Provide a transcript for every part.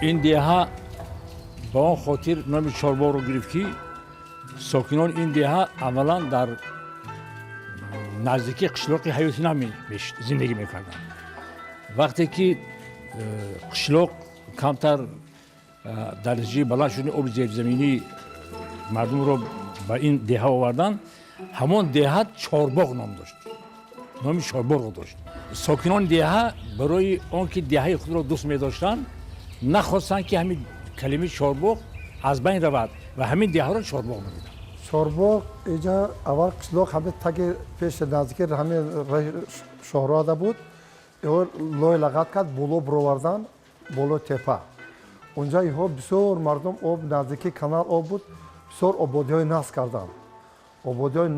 Ин деҳа ба он хотир номи Чорбоғро гирифт, ки сокинони ин деҳа аввалан дар наздикии қишлоқи Ҳаёти Нав зиндагӣ мекарданд. Вақте ки қишлоқ камтар дар натиҷаи баланд шудани оби зеризаминӣ мардумро ба ин деҳа оварданд, ҳамон деҳа Чорбоғ ном дошт, номи Чорбоғро дошт. Сокинони деҳа барои он ки деҳаи худро дӯст медоштанд, нахостанд, ки ҳамин калимаи Чорбоғ аз байн равад ва ҳамин деҳаро Чорбоғ номиданд. Чорбоғ иҷа аввал қишлоқ ҳами таги пеши наздики ҳами шоҳрода буд. Лой лағат кард, боло бировардан, боло тепа. Унҷа иҳо бисёр мардум об, наздики канал об буд, бисёр ободиҳои насб карданд, ободиҳои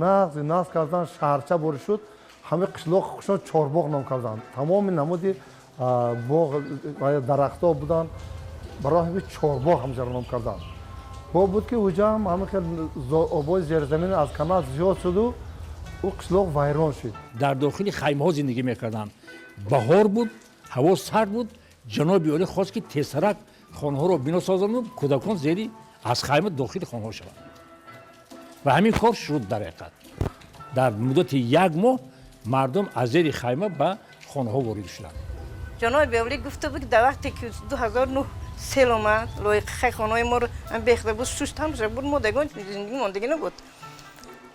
насб карданд, шаҳрча борӣ шуд. Ҳами қишлоқ хушон Чорбоғ ном карданд. Тамоми намуди боғ, дарахтҳо буданд, барои ҳами Чорбоғ ҳамҷаро ном карданд. Бо буд, ки уҷа ҳам ҳами хел обои зеризамин аз канал зиёд шуду ӯ қишлоқ вайрон шуд. Дар дохили хаймаҳо зиндагӣ мекарданд. Баҳор буд, ҳаво сард буд. Ҷаноби олӣ хост, ки тезтарак хонаҳоро бино созанду кӯдакон зери аз хайма дохили хонаҳо шаванд, ва ҳамин кор шуд. Дар ҳақиқат, дар муддати як моҳ мардум аз зери хайма ба хонаҳо ворид шуданд. Ҷаноби олӣ гуфта буд, ки дар вақте ки 2009 сел омад, лоиқаи хонаҳои моро бехта буд, шушт, ҳамаша буд, мо дагон зиндагӣ мондагӣ набуд.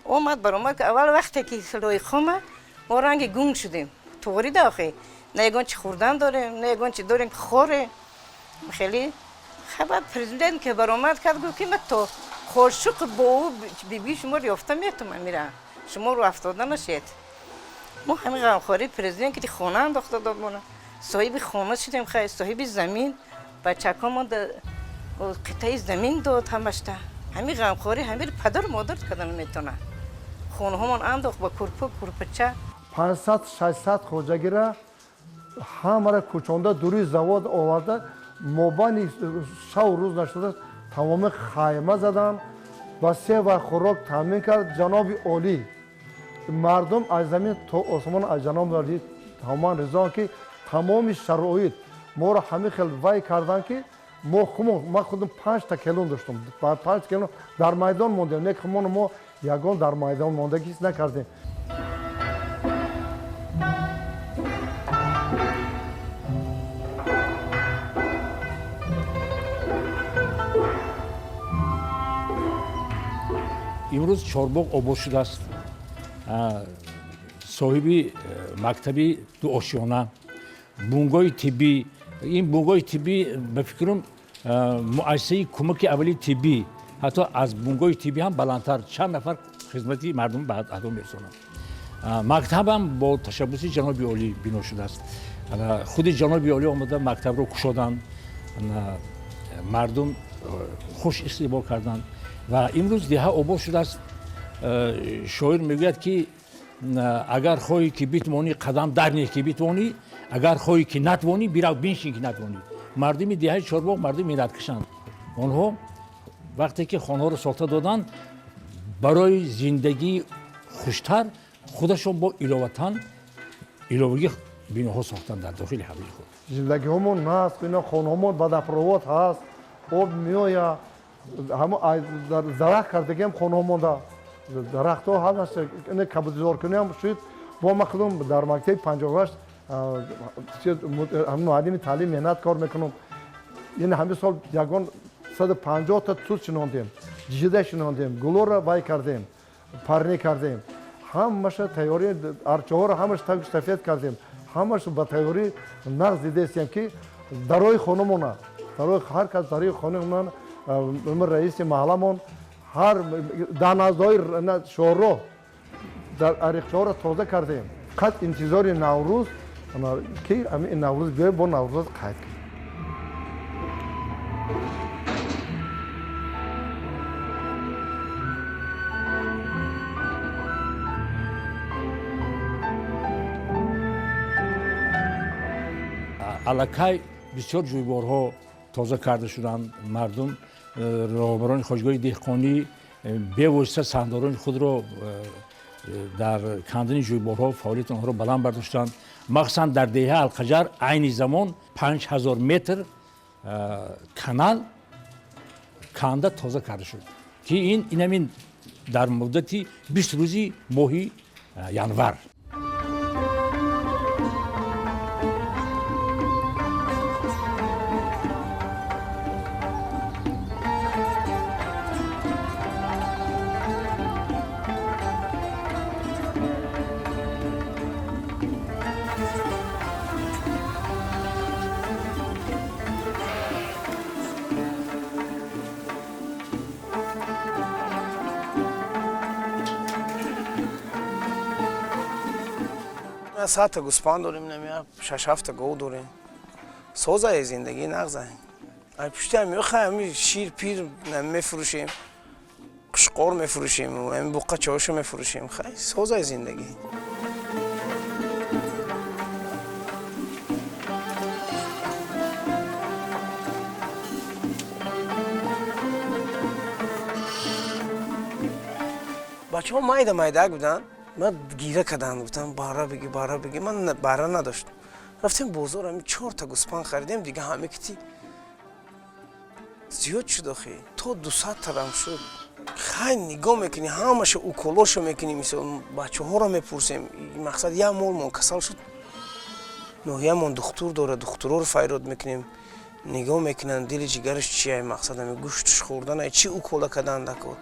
Омад, баромад. Аввал вақте ки лоиқа омад, мо ранги гунг шудем, туғри да охи, на ягон чи хӯрдан дорем, на ягон чи дорем ки хорем. Хеле хабар президент ки баромад кард, гуфт, ки ман то қошуқ бо ӯ бибии шуморо ёфта метумам, мира шумо рӯ афтода нашед. Мо ҳамин ғамхории президент ки хона андохта дод, мона соҳиби хона шудем, хай, соҳиби замин, бачакҳомон қитъаи замин дод. Ҳамашта ҳамин ғамхорӣ ҳамин падару модар карда наметавонад. Хонаҳомон андохт ба курпа, курпача. 500, 600 хоҷагира ҳамаро кӯчонда, дури завод оварда, мобайни шаву рӯз нашуда тамоми хайма задан ва се вақт хӯрок таъмин кард ҷаноби олӣ. Мардум аз замин то осмон аз ҷаноби олӣ тамоман ризоан, ки тамоми шароит моро ҳамин хел вай карданд, ки мо хумон, ман худам панҷта келун доштам, панҷ келун дар майдон мондем, не хумону мо ягон дар майдон мондагӣ ҳис накардем. Имрӯз Чорбоғ обод шудааст, соҳиби мактаби дуошёна, бунгоҳи тиббӣ. Ин бунгоҳи тиббӣ, ба фикрам, муассисаи кӯмаки аввалии тиббӣ, ҳатто аз бунгоҳи тиббӣ ҳам баландтар, чанд нафар хизмати мардум ба адо мерасонанд. Мактабам бо ташаббуси ҷаноби олӣ бино шудааст. Худи ҷаноби олӣ омада, мактабро кушоданд, мардум хуш истиқбол карданд ва имрӯз деҳа обод шудааст. Шоир мегӯяд, ки агар хоҳӣ, ки битвонӣ, қадам дар неҳ, ки битвонӣ, агар хоҳӣ, ки натвонӣ, бирав биншин, ки натвонӣ. Мардуми деҳаи Чорбоғ мардуми меҳнаткашанд. Онҳо вақте ки хонаҳоро сохта доданд, барои зиндагии хуштар худашон бо иловатан иловагӣ биноҳо сохтанд дар дохили ҳавлии худ. Зиндагиҳомон наст, ина хонаҳомон водопровод ҳаст, об меояд, ҳамо дарахт кардагиам хонаҳомонда, дарахтҳо ҳамаш кабудизоркуниам шуд. Бо ман худам дар мактаби 58 муаллими таълим меҳнат кор мекунам. Ин ҳамин сол ягон 150-та тут шинондем, ҷида шинондем, гулоро вай кардем, парнӣ кардем, ҳамаша тайёрӣ, арчаҳоро ҳамаш сафед кардем, ҳамаш ба тайёрӣ нағз дидестем, ки дарои хонамона, дарои ҳар кас, дарои хонамон, раиси маҳалламон ҳар даҳназдои шоҳроҳ дар ариқчаҳоро тоза кардем. Қад интизори Наврӯз, ки ҳамин Наврӯз биёй, бо Наврӯз қайд кунем. Аллакай бисёр ҷӯйборҳо тоза карда шуданд. Мардум, роҳбарони хоҷгоҳи деҳқонӣ бевосита саҳмдорони худро дар кандани ҷӯйборҳо фаъолияти онҳоро баланд бардоштанд. Махсусан дар деҳа Алқаҷар айни замон 5000 метр Канал канда тоза карда шуд, ки ин инамин дар муддати 20 рӯзи моҳи январ. 100 та гӯспанд дорем, намя 6-7 та гов дорем. Созае зиндагӣ нағза. Ай пушти ҳами хай ҳами шир пир мефурӯшем, қушқор мефурӯшем, ҳами буққа чоша мефурӯшем. Хай созае зиндагӣ. Бачаҳо майда майдаак буданд. Ман гира кардам, гуфтам бара биги, бара биги. Ман бара надоштам. Рафтем бозор, ҳами чорта гӯспанд харидем, дига ҳами кити зиёд шуд охи. То 200 тарам шуд. Хай нигоҳ мекунӣ, ҳамаша уколошо мекунӣ, мисол бачаҳоро мепурсем. Мақсад як молмон касал шуд, ноҳиямон духтур дорад, духтурро файрод мекунем, нигоҳ мекунанд, дили ҷигараш чия, мақсад ҳами гӯштш хӯрданай, чӣ укола кардан дакор.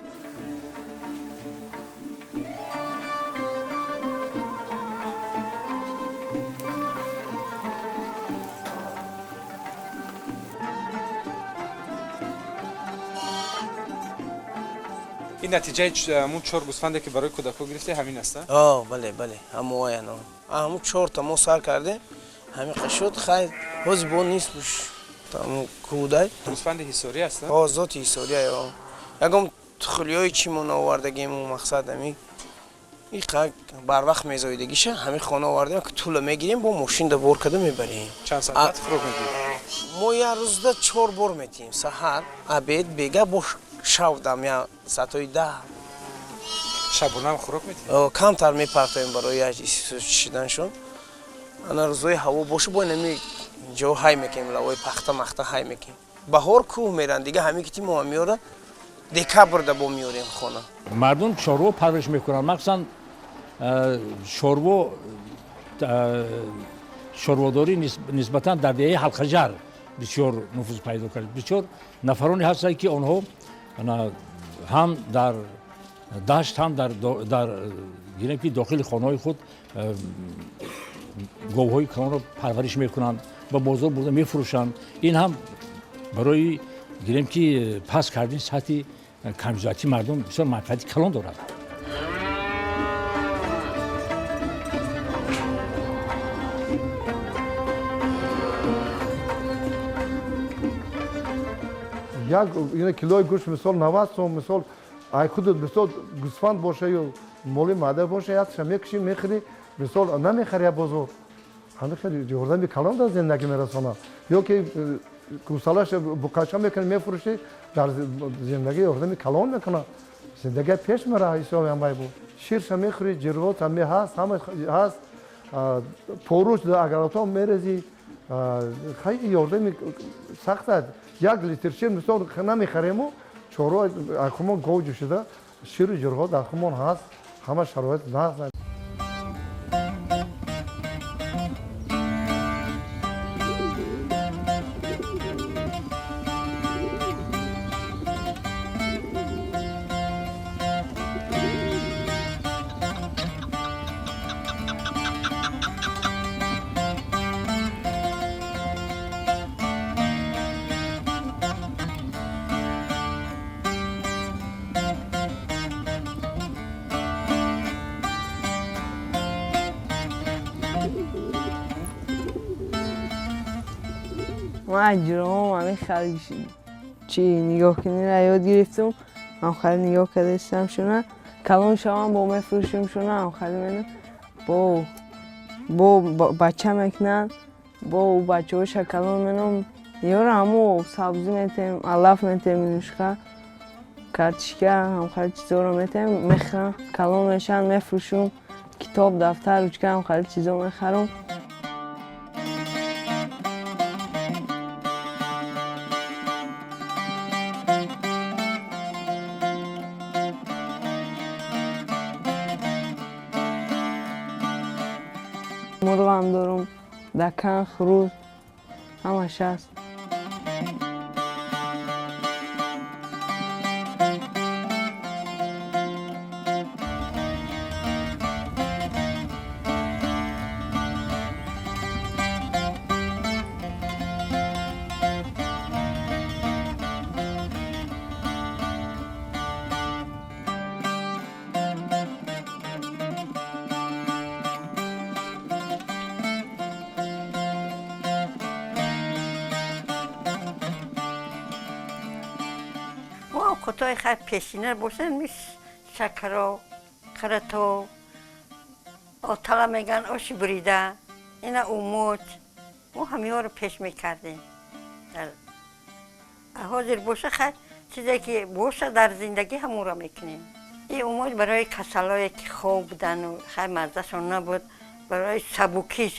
Ин натиҷаи ҳамун чор гӯсфанде, ки барои кӯдакҳо гирифте, ҳамин аст? О, бале, бале, ҳамоян. Ҳамун чорта мо сар кардем, ҳамин шуд. Хай ҳози бо нест буш ҳамун кӯдай. Гӯсфанди ҳисорӣ аст? О, зоти ҳисория. Ягон тухлиҳои чӣ мо наовардагем, мақсад ҳами иқа барвақт мезоидагиша ҳамин хона овардем, ки тула мегирем, бо мошинда бор карда мебарем. Чанд соат хӯрок медиҳед? Мо як рӯзда чор бор метиҳем: саҳар, обед, бега, бо шав дам я соатҳои 10. Шабонаам хӯрок медиҳед? Камтар мепартоем барои чишиданшон. Ана рӯзҳои ҳаво боша, бо инами ҷо ҳай мекунем, лавои пахта махта ҳай мекунем. Баҳор кӯҳ меранд, дига ҳамин кити мо меёра декабрда бо меёрем хона. Мардум чорво парвариш мекунанд, махсусан чорво, чорводорӣ нисбатан дар деҳаи Ҳалқаҷар бисёр нуфуз пайдо кард. Бисёр нафароне ҳастанд, ки онҳо ҳам дар дашт, ҳам дар гирем ки дохили хонаҳои худ говҳои калонро парвариш мекунанд, ба бозор бурда мефурӯшанд. Ин ҳам барои гирем ки паст кардани сатҳи камбизоатии мардум бисёр манфиати калон дорад. Як килои гӯшт мисол 90 сом, мисол ай худут мисол гӯсфанд боша ё моли маъда боша, якша мекушӣ, мехӯрӣ, мисол намехарӣ я бозор. Ҳамин хел ёрдами калон дар зиндагӣ мерасонад. Ё ки гӯсалаша буқача мекунӣ, мефурӯшӣ, дар зиндагӣ ёрдами калон мекунад. Зиндагӣ пеш мера ҳисоби ҳамай бу. Ширша мехӯрӣ, ҷирғот ҳами ҳаст, ҳама ҳаст, поруш агарото мерезӣ, хай ёрдами сахт аст. Як литр шир мисол намехарему, чорво ахумон гов ҷӯшида, ширу ҷирғот ахумон ҳаст, ҳама шароит нағз. Ман аз ҷироҳом ҳамин хел чи нигоҳ кунира ёд гирифтум, ҳам хеле нигоҳ карда шуна. Калон шавам, бо мефурӯшим шуна, ҳам хеле менам, бо бача мекунанд, бо бачаҳоша калон менам. Ёра ҳамо сабзӣ метем, алаф метем, илушка, картишка, ҳам хеле чизоро метем, мехӯрам. Калон мешаванд, мефурӯшум, китоб, дафтар, ручка, ҳам хеле чизо мехарам. Мурғам дорум, дакан, хурӯз, ҳамаш ҳаст. Мо овқатҳои хай пешина бошанд, мис шакаро, қарато, отала меган, оши бурида, ина умуч. Мо ҳамиҳоро пеш мекардем. Ҳозир боша, хай чизе ки боша дар зиндагӣ, ҳамонро мекунем. Ин умуч барои касалое ки хоб будану хай маззашон набуд, барои сабукиш,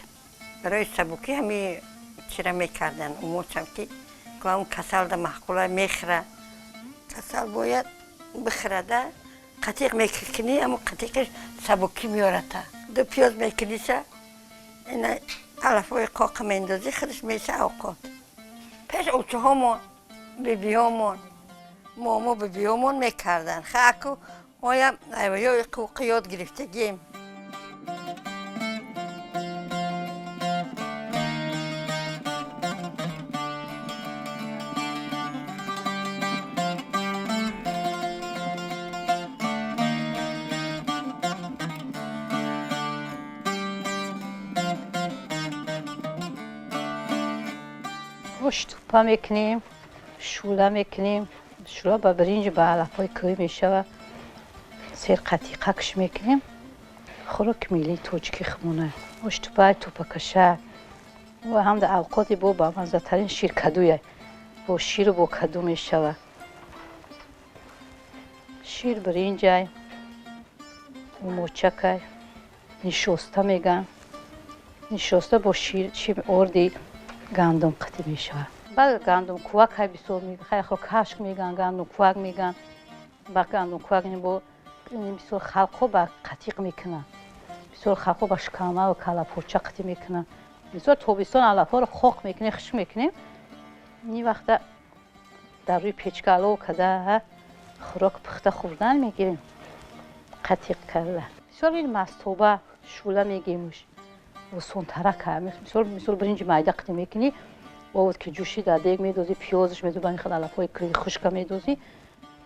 барои сабукӣ ҳами чира мекарданд. Умучам ки ҳам касалда маъқула мехӯра. Касал бояд бихӯрада. Қатиқ мекунӣ, амо қатиқиш сабукӣ меората. Ду пиёз мекуниша, ина алафҳои қоқа мендозӣ, худаш меша авқот. Пеш очаҳомон, бибиҳомон, момо бибиҳомон мекарданд. Ха аку моям ё ҳуқуқи ёд гирифтагием. Ош тупа мекунем, шӯла мекунем. Шӯла ба биринҷ, ба алафҳои кӯҳӣ мешавад. Сер қатиқакш мекунем. Хӯроки миллии тоҷики хумона. Ош тупа, тупакаша ва ҳам дар авқоти бо бамаззатарин ширкадуя. Бо ширу бо каду мешавад. Шир, биринҷай, мочакай, нишоста меган. Нишоста бо шир, орди гандум қатӣ мешавад. Баъд гандум кувак ҳай бисёр, хайхо кашк меган, гандум кувак меган. Ба гандум кувак бо бисёр халқҳо ба қатиқ мекунанд. Бисёр халқҳо ба шикама ва калапоча қатӣ мекунанд. Бисёр тобистон алафҳоро хоқ мекунем, хушк мекунем. Ин вақта дар рӯи печка алов карда хӯрок пухта хӯрдан мегирем, қатиқ карда. Бисёр ин мастоба шӯла мегемуш, осонтарак. Мисол, биринҷи майда қатӣ мекунӣ, овод ки ҷӯши, дар дег медозӣ, пиёзаш медозӣ, ба ин хел алафҳои кӯҳи хушка медозӣ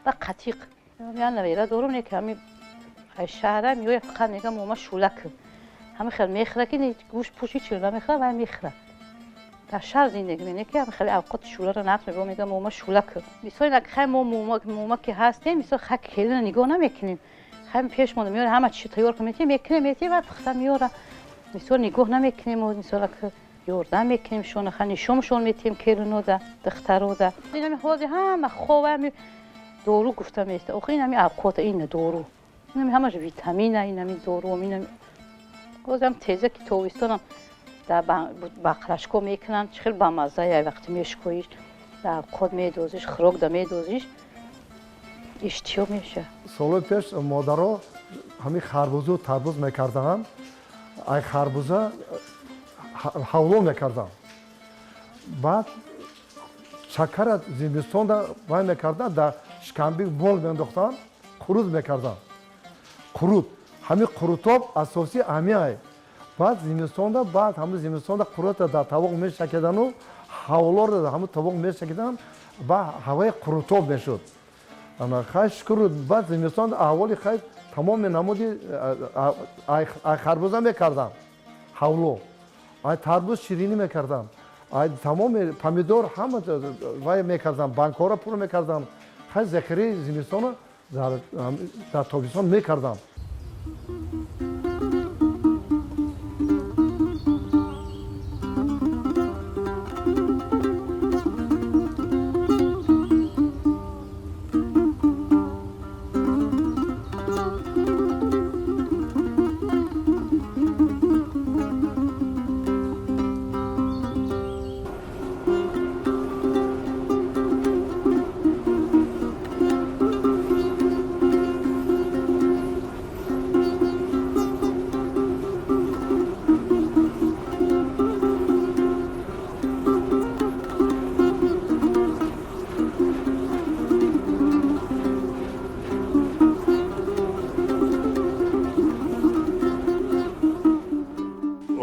ва қатиқ. Ман навера дорум, не ки ҳами шаҳра меоя, фақат мегам: «Мома, шӯла кун». Ҳами хел мехӯра ки гӯшт пӯши чилба мехӯра вай мехӯра. Дар шаҳр зиндагӣ мене ки ҳами хеле авқоти шӯларо нақш мебо, мегам: «Мома, шӯла кун». Мисол, хай мо мома ки ҳастем, мисол, хай келина нигоҳ намекунем. Хай пеш монда меора, ҳама чизи тайёр кун метиҳем, мекунем, метиҳем ва пухта меора. Мисол, нигоҳ намекунем, мисол, ёрдам мекунем шона, ха нишоншон метиҳем келинода, духтарода. Инами ҳозир ҳама хова ҳами дору гуфта места. Охи инами авқота, ина дору, инами ҳамаш витамина, инами дору. Инами ҳозирам теза ки тобистонам дар бақрашко мекунанд, чӣ хел бамаззая. Вақти мешкоиш, дар авқот медозиш, хӯрок да медозиш, иштиҳо мешавад. Солҳои пеш модаро ҳамин харбузу тарбуз мекарданд. Ай харбуза ҳавло мекарданд. Баъд шакара зимистонда вай мекарданд, дар шикамби мол меандохтанд, қурут мекарданд. Қурут, ҳамин қурутоб асосӣ ҳамиай. Баъд зимистонда, баъд ҳамин зимистонда қурута дар тавоқ мешакидану ҳавлоро дар ҳамин тавоқ мешакиданд, ба ҳаваи қурутоб мешуд. Хай, шукр, баъд зимистон аҳволи хай тамоми намуди ай харбуза мекарданд ҳавло, ай тарбуз ширинӣ мекарданд, ай тамоми помидор, ҳама вай мекарданд, банкҳоро пур мекарданд. Хай, захираи зимистонро дар тобистон мекарданд.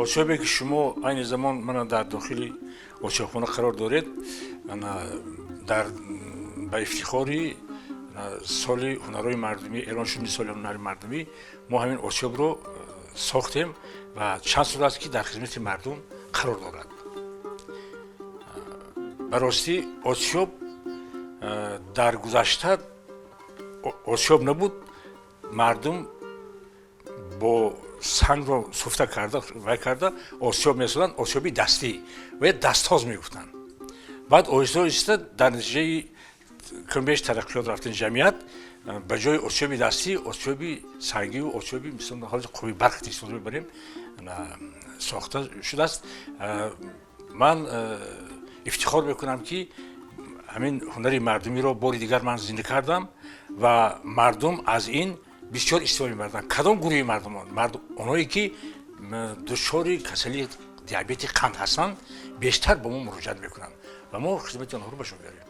Осиёбе ки шумо айни замон мана дар дохили осиёбхона қарор доред, дар ба ифтихори соли ҳунарҳои мардумӣ эълон шудани соли ҳунари мардумӣ мо ҳамин осиёбро сохтем ва чанд сол аст, ки дар хизмати мардум қарор дорад. Ба ростӣ, осиёб дар гузашта осиёб набуд, мардум бо сангро суфта карда, вай карда осиёб месозанд, осиёби дастӣ ва дастсоз мегуфтанд. Баъд оҳиста оҳиста дар натиҷаи камбеш тараққиёт рафтани ҷамъият ба ҷои осиёби дастӣ осиёби сангиву осиёби мисол ҳолати қувваи барқ истифода мебарем, сохта шудааст. Ман ифтихор мекунам, ки ҳамин ҳунари мардумиро бори дигар ман зинда кардам ва мардум аз ин бисёр истифода мебарданд. Кадом гурӯҳи мардумон? Онҳое ки дучори касалии диабети қанд ҳастанд, бештар ба мо муроҷиат мекунанд ва мо хизмати онҳоро ба ҷо меорем.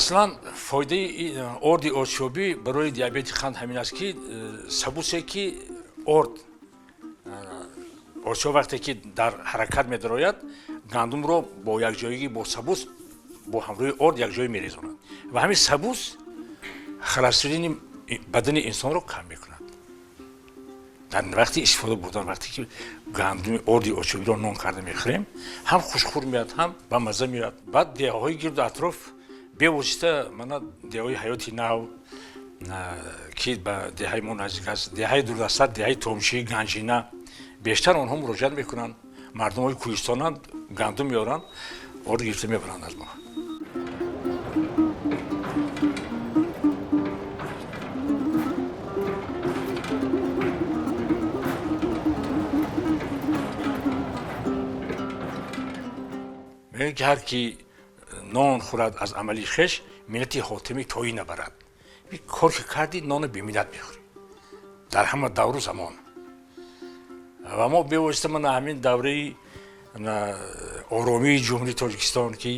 Аслан фоидаи орди осиёбӣ барои диабети қанд ҳамин аст, ки сабусе ки орд осиёб вақте ки дар ҳаракат медарояд, гандумро бо якҷоягӣ бо сабус, бо ҳамроҳи орд якҷоя мерезонад ва ҳамин сабус холестерини бадани инсонро кам мекунад. Дар вақти истифода бурдан, вақте ки гандуми орди осиёбиро нон карда мехӯрем, ҳам хушхӯр меяд, ҳам ба мазза меояд. Баъд деҳаҳои гирду атроф, бевосита мана деҳаҳои Ҳаёти Нав, ки ба деҳаи мо наздик аст, деҳаи дурдастар, деҳаи Томшӣ, Ганҷина, бештар онҳо муроҷиат мекунанд. Мардумҳои кӯҳистонанд, гандум меоранд, орд гирифта мебаранд аз мо. Мегӯянд, ки ҳар ки нон хӯрад аз амали хеш, миннати Ҳотими Тоӣ набарад. Кор ки кардӣ, нону беминнат мехӯрӣ дар ҳама давру замон. Ва мо бевосита мана ҳамин давраи оромии Ҷумҳурии Тоҷикистон, ки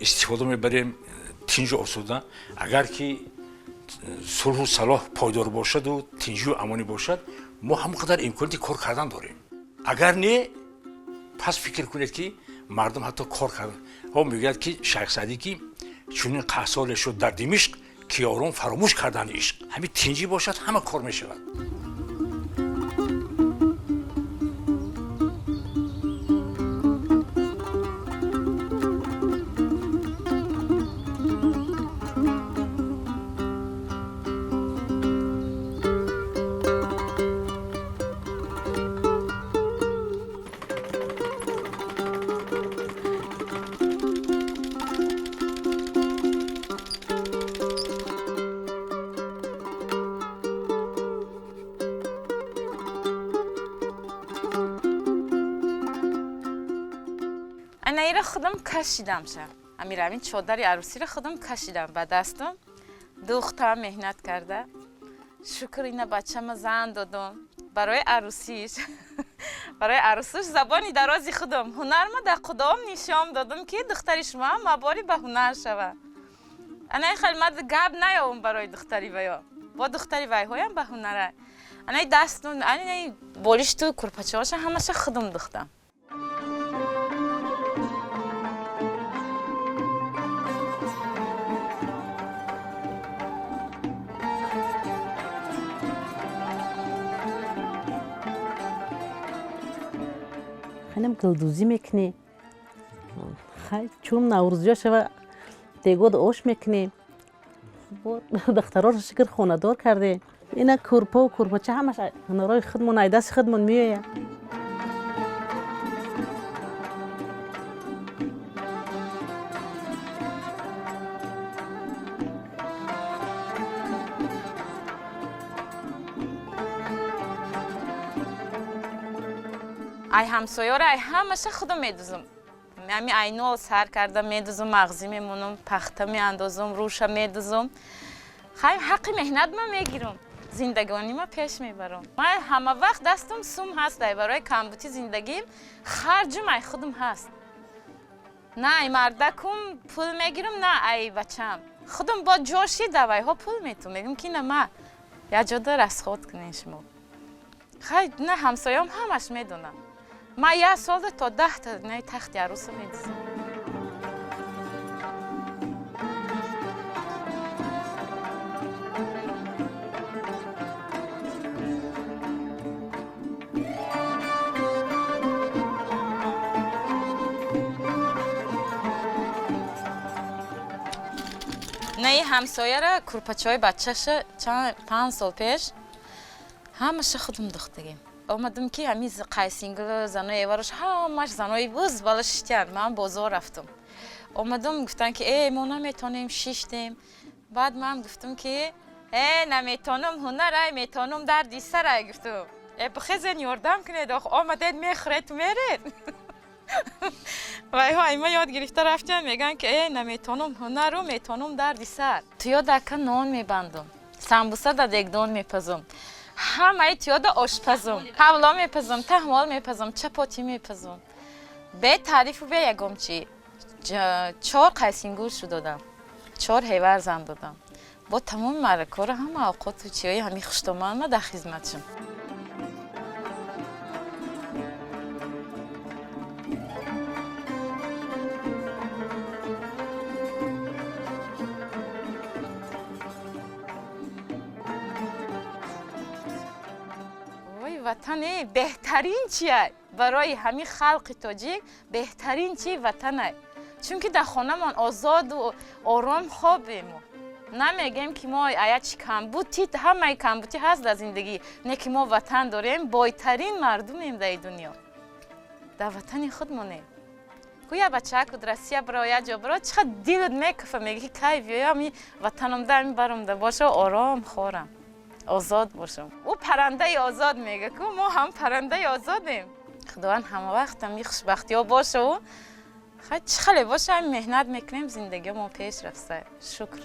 истифода мебарем тинҷу осуда. Агар ки сулҳу салоҳ пойдор бошаду тинҷию амонӣ бошад, мо ҳамон қадар имконияти кор кардан дорем. Агар не, пас фикр кунед, ки мардум ҳатто кор кардан ҳо. Мегӯяд, ки Шайх Саъдӣ, ки чунин қаҳсоле шуд дар Димишқ, ки ёрон фаромӯш карданд ишқ. Ҳамин тинҷӣ бошад, ҳама кор мешавад. Анаира худам кашидамша. Амир, ҳамин чодари арӯсиро худам кашидам ба дастам, духтам меҳнат карда. Шукр, ина бачама зан додум барои арӯсиш. Барои арӯсиш забони дарози худам ҳунарма дар қудом нишон додум, ки духтари шумо мабори ба ҳунар шава. Анаи хел мад гап наёвум барои духтари ваё, бо духтари вайҳоям ба ҳунара. Анаи дасту анаи болишту курпачаҳоша ҳамаша худам духтам. Хелем гулдӯзӣ мекунем, чун наврӯзиё шава, дегоду ош мекунем. Духтароро, шукр, хонадор кардем. Ина курпаву курпача ҳамаш ҳунарҳои худмон, ай дасти худмон меояд. Ай ҳамсоёро, ай ҳамаша худам медузам. Ами айнол сар карда медузам, мағзӣ мемонам, пахта меандозам, рӯша медузам. Хай ҳаққи меҳнат ма мегирам, зиндагонӣ ма пеш мебарам. Ман ҳама вақт дастам сум ҳаст, барои камбути зиндагим харҷум ай худам ҳаст. На ай мардакум пул мегирам, на ай бачам. Худам бо ҷоши давайҳо пул метум, мегӯм ки на ма як ҷода расход кунен шумо. Хай на ҳамсоям ҳамаш медонам. Ман як солда то 10 та наи тахти арӯса медизам. Наи ҳамсояра курпачаҳои бачаша чанд 5 сол пеш ҳамаша худам духтагем. Омадам ки ҳамин қайсингил занои эварош ҳамаш занои буз бала шиштян. Ман бозор рафтам. Омадам, гуфтан ки э мо наметонем, шиштем. Баъд ман гуфтам ки э наметонам ҳунарай, метонам дарди сарай гуфтам. Э бихезен ёрдам кунед, ох омадед мехӯред меред. Вайҳо айма ёд гирифта рафтян, мегӯянд ки э наметонам ҳунару метонам дарди сар. Туёдака нон мебандам, самбуса да дегдон мепазам, ҳамаи туёда ошпазам, ҳавло мепазам, таҳмол мепазам, чапотӣ мепазам. Бе таърифу бе ягом чӣ. 4 қайсингул шу додам, 4 ҳевар зан додам. Бо тамоми маъракора ҳама авқоту чиҳои ҳамин хуштоман ма дар хизматшам. Ватане беҳтарин чия барои ҳамин халқи тоҷик, беҳтарин чи ватанай. Чунки дар хонамон озоду ором хобем. Намегем ки мо ая чи камбути, ҳамаи камбути ҳаст дар зиндагӣ, не ки мо ватан дорем, бойтарин мардумем дар дунё. Дар ватани худмонем. Гӯя бачааку Россия биро, як ҷо биро, чӣ қадр дилат мекафа, мегӣ ки кай биёям ин ватанамда ҳамин баромда боша, ором хорам, озод бошам. Ӯ паррандаи озод мега ку мо ҳам паррандаи озодем. Худованд ҳама вақт ҳами хушбахтиҳо бошаву хай чӣ хеле боша, ҳами меҳнат мекунем, зиндагиҳо мо пеш рафта. Шукр.